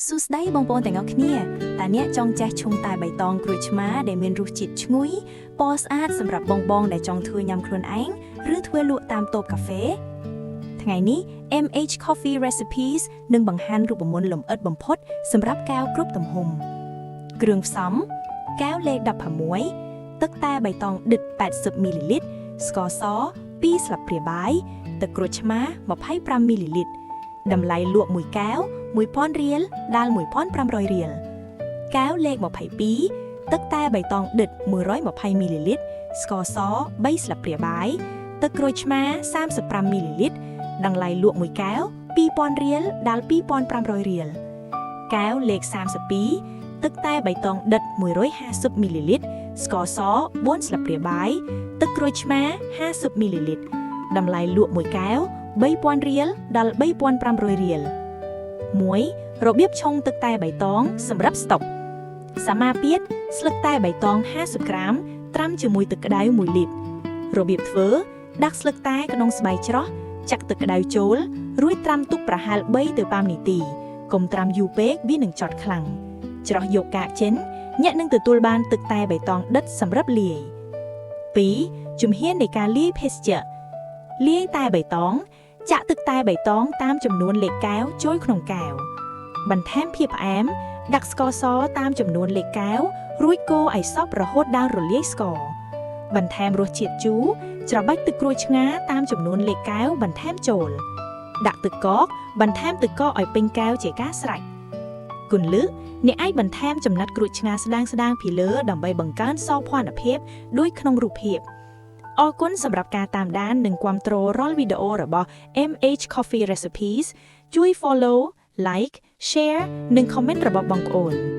សួស្តីបងប្អូនទាំងអស់គ្នាតើអ្នកចង់ចេះឆុងតែបៃតងក្រូចឆ្មាដែលមានរសជាតិឈ្ងុយពណ៌ស្អាតសម្រាប់បងបងដែលចង់ធ្វើញ៉ាំខ្លួនឯងឬធ្វើលក់តាមតូបកាហ្វេថ្ងៃនេះ MH Coffee Recipes នឹងបង្ហាញរូបមន្តលម្អិតបំផុតសម្រាប់កែវគ្រប់ទំហំគ្រឿងផ្សំកែវលេខ16ទឹកតែបៃតងដិត80មីលីលីត្រស្ករស2ស្លាបព្រាបាយទឹកក្រូចឆ្មា25មីលីលីត្រតម្លៃលក់មួយកែវ1000រៀលដល់1500រៀលកែវលេខ22ទឹកតែបៃតងដិត120មីលីលីត្រស្ករស3ស្លាបព្រាបាយទឹកក្រូចឆ្មា35មីលីលីត្រតម្លៃលក់មួយកែវ2000រៀលដល់2500រៀលកែវលេខ32ទឹកតែបៃតងដិត150មីលីលីត្រស្ករស4ស្លាបព្រាបាយទឹកក្រូចឆ្មា50មីលីលីត្រតម្លៃលក់មួយកែវ3000រៀលដល់3500រៀល1របៀបឆុងទឹកតែបៃតងសម្រាប់ស្តុកសមាពាទ្យស្លឹកតែបៃតង50ក្រាមត្រាំជាមួយទឹកក្តៅ1លីត្ររបៀបធ្វើដាក់ស្លឹកតែក្នុងស្បៃច្រោះចាក់ទឹកក្តៅចូលរួចត្រាំទុកប្រហែល3ទៅ5នាទីកុំត្រាំយូរពេកវានឹងចត់ខ្លាំងច្រោះយកកាកចេញអ្នកនឹងទទួលបានទឹកតែបៃតងដិតសម្រាប់លាយ2ជំហាននៃការលាយភេសជ្ជៈលាយតែបៃតងចាក់ទឹកតែបៃតងតាមចំនួនលេខកែវចូលក្នុងកែវបន្ថែមភាពផ្អែមដាក់ស្ករសតាមចំនួនលេខកែវរួចកូរឲ្យសព្វរហូតដល់រលាយស្ករបន្ថែមរសជាតិជូរច្របាច់ទឹកក្រូចឆ្ងាតាមចំនួនលេខកែវបន្ថែមចូលដាក់ទឹកកកបន្ថែមទឹកកកឲ្យពេញកែវជាការស្រេចគន្លឹះអ្នកអាចបន្ថែមចំណិតក្រូចឆ្ងាស្ដាងស្ដាងពីលើដើម្បីបង្កើនសោភ័ណភាពដូចក្នុងរូបភាពអរគុណសម្រាប់ការតាមដាននិងគាំទ្ររាល់វីដេអូរបស់ MH Coffee Recipes ជួយ follow, like, share និង comment របស់បងប្អូន។